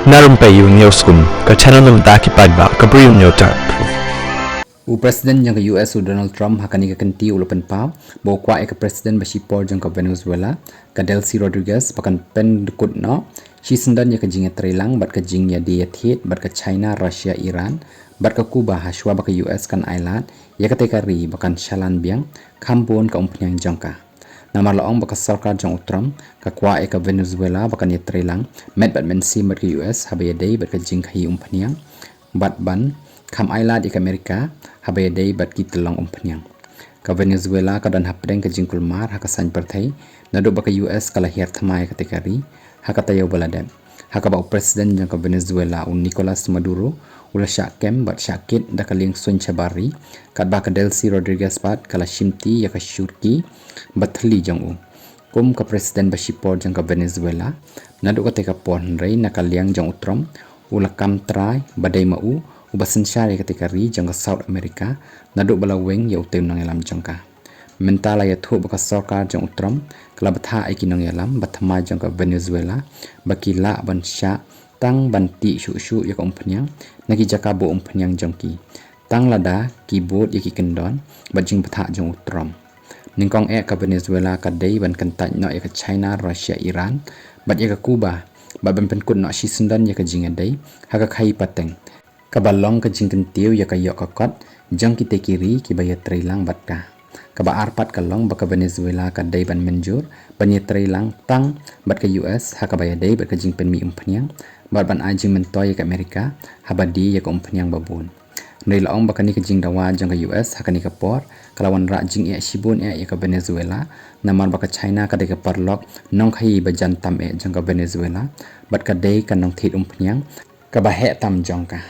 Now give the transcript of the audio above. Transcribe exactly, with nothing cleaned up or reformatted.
Na Rympei U News Kun, ka channel na bynta ki paidbah ka Bri U News Tap. U President jong ka U S u Donald Trump ha kane ka kynti u la pynpaw ba u kwah ïa ka President ba shipor jong ka Venezuela, ka Delcy Rodriguez, ba kan pyndkut noh shisyndon ïa ka jingïatreilang bad ka jingïadie ïathied bad ka China, Russia, Iran bad ka Cuba, ha shuwa ba ka U S kan ailad ïa katei ka ri ba kan shalan biang kham bun ka umphniang jong ka. Namar la ong ba ka sorkar jong u Trump ka kwah ïa ka Venezuela ba kan ïatreilang met bad mynsiem bad ka U S haba ïadei bad ka jingkhaïi umphniang bad ban kham ailad ïa ka Amerika haba ïadei bad ki tyllong umphniang. Ka Venezuela ka don hapdeng ka jingkulmar ha ka saiñ pyrthei naduh ba ka U S ka la hiar thma ïa katei ka ri ha ka taïew ba la dep, ha kaba u President jong ka Venezuela u Nicolas Maduro u la shah kem bad shah kit da ka liengsuiñ shabar ri, katba ka Delcy Rodriguez pat ka la shimti ïa ka shurki ba thylli jong u kum ka President ba shipor jong ka Venezuela naduh katei ka por. Hynrei na ka liang jong u Trump u la kam trai ba dei ma u uba synshar ïa katei ka ri jong ka South America naduh ba la weng ïa utei u nongïalam jong ka. Mynta la ïathuh ba ka sorkar jong u Trump ka la bthah ïa ki nongïalam ba thymmai jong ka Venezuela ba ki lah ban shah tang ban tih shuh shuh ïa ka umphniang na ki jaka buh umphniang jong ki, tang lada ki bud ïa ki kyndon bad jingbthah jong u Trump. Nyngkong eh ka Venezuela ka dei ban kyntait noh ïa ka China, Russia, Iran bad ïa ka Cuba bad ban pynkut noh shisyndon ïa ka jingïadei ha ka khaïi pateng, kaba long ka jingkyntiew ïa ka ïoh ka kot jong kitei ki ri kiba ïatreilang bad ka. Kaba ar pat ka long ba ka Venezuela ka dei ban mynjur ban ïatreilang tang bad ka U S ha kaba ïadei bad ka jingpynmih umphniang bad ban ai jingmyntoi ïa ka Amerika haba die ïa ka umphniang ba bun. Hynrei la ong ba kane ka jingdawa jong ka U S ha kane ka por ka la wanrah jingeh shibun eh ïa ka Venezuela, namar ba ka China ka dei ka paralok nongkhaïi ba jan tam eh jong ka Venezuela bad ka dei ka nongthied umphniang kaba heh tam jong ka.